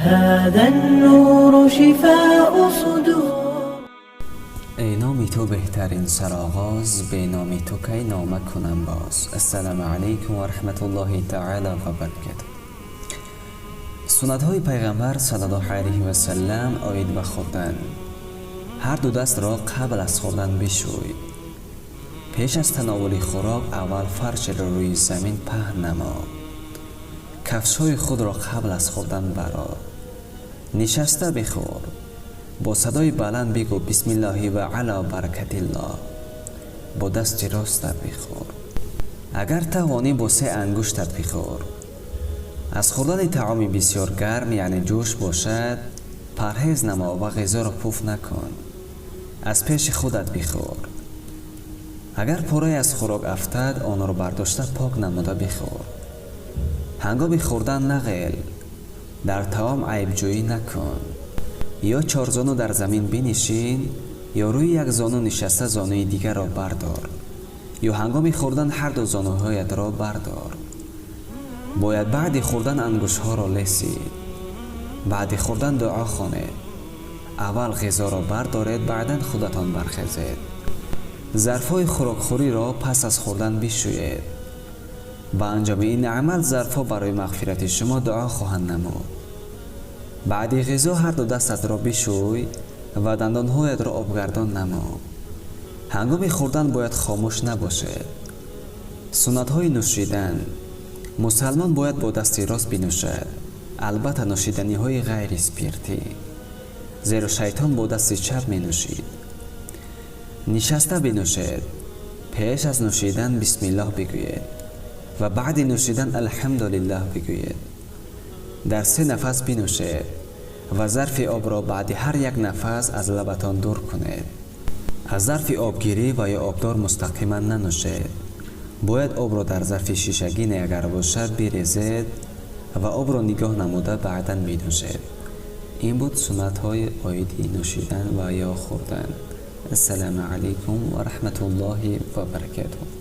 هذا النور شفاء صدور. Эй номи ту беҳтарин сароғоз, бе номи ту кай нома кунам боз? Ассалому алайкум ва раҳматуллоҳи таала ва баракатуҳ. Суннатҳои Пайғамбар саллаллоҳу алайҳи васаллам оид ба хӯрдан. Ҳар ду дастро қабл аз хӯрдан бишӯй. Пеш аз тановули хӯрок аввал фаршеро рӯи замин паҳн намо. Кафшҳои худро қабл аз хӯрдан барор. Нишаста бихӯр. Бо садои баланд бигӯ: «Бисмиллоҳи ва ало баракатиллоҳ». Бо дасти ростат бихӯр. Агар тавонӣ, бо се ангуштат бихӯр. Аз хӯрдани таоми бисёр гарм, яъне ҷӯш бошад, парҳез намо ва ғизоро пуф накун. Аз пеши худат бихӯр. Агар порае аз хӯрок афтад, онро бардошта, пок намуда бихӯр. Ҳангоми хӯрдан нағел. Дар таом айбҷӯӣ накун. Ё чорзону дар замин бинишин, ё рӯи як зону нишаста, зонуи дигарро бардор, ё ҳангоми хӯрдан ҳар ду зонуҳоятро бардор. Бояд баъди хӯрдан ангуштҳоро лесид. Баъди хӯрдан дуо хонед. Аввал ғизоро бардоред, баъдан худатон бархезед. Зарфҳои хӯрокхӯриро пас аз хӯрдан бишӯед. Ба анҷоми ин амал зарфҳо барои мағфирати шумо дуо хоҳанд намуд. Баъди ғизо ҳар ду дастатро бишӯй ва дандонҳоятро обгардон намо. Ҳангоми хӯрдан бояд хомӯш набошед. Суннатҳои нӯшидан. Мусалмон бояд бо дасти рост бинӯшад, албатта нӯшиданиҳои ғайри спиртӣ, зеро шайтон бо дасти чап менӯшид. Нишаста бинӯшед. Пеш аз нӯшидан «Бисмиллоҳ» бигӯед ва баъди нӯшидан «Алҳамдулиллаҳ» бигӯед. Дар се нафас бинӯшед ва зарфи обро баъди ҳар як нафас аз лабатон дур кунед. Аз зарфи обгирӣ ва ё обдор мустақиман нанӯшед. Бояд обро дар зарфи шишагине, агар бошад, бирезед ва обро нигоҳ намуда, баъдан бинӯшед. Ин буд суннатҳои оиди нӯшидан ва ё хӯрдан. Ассалому алайкум ва раҳматуллоҳи ва баракатуҳ.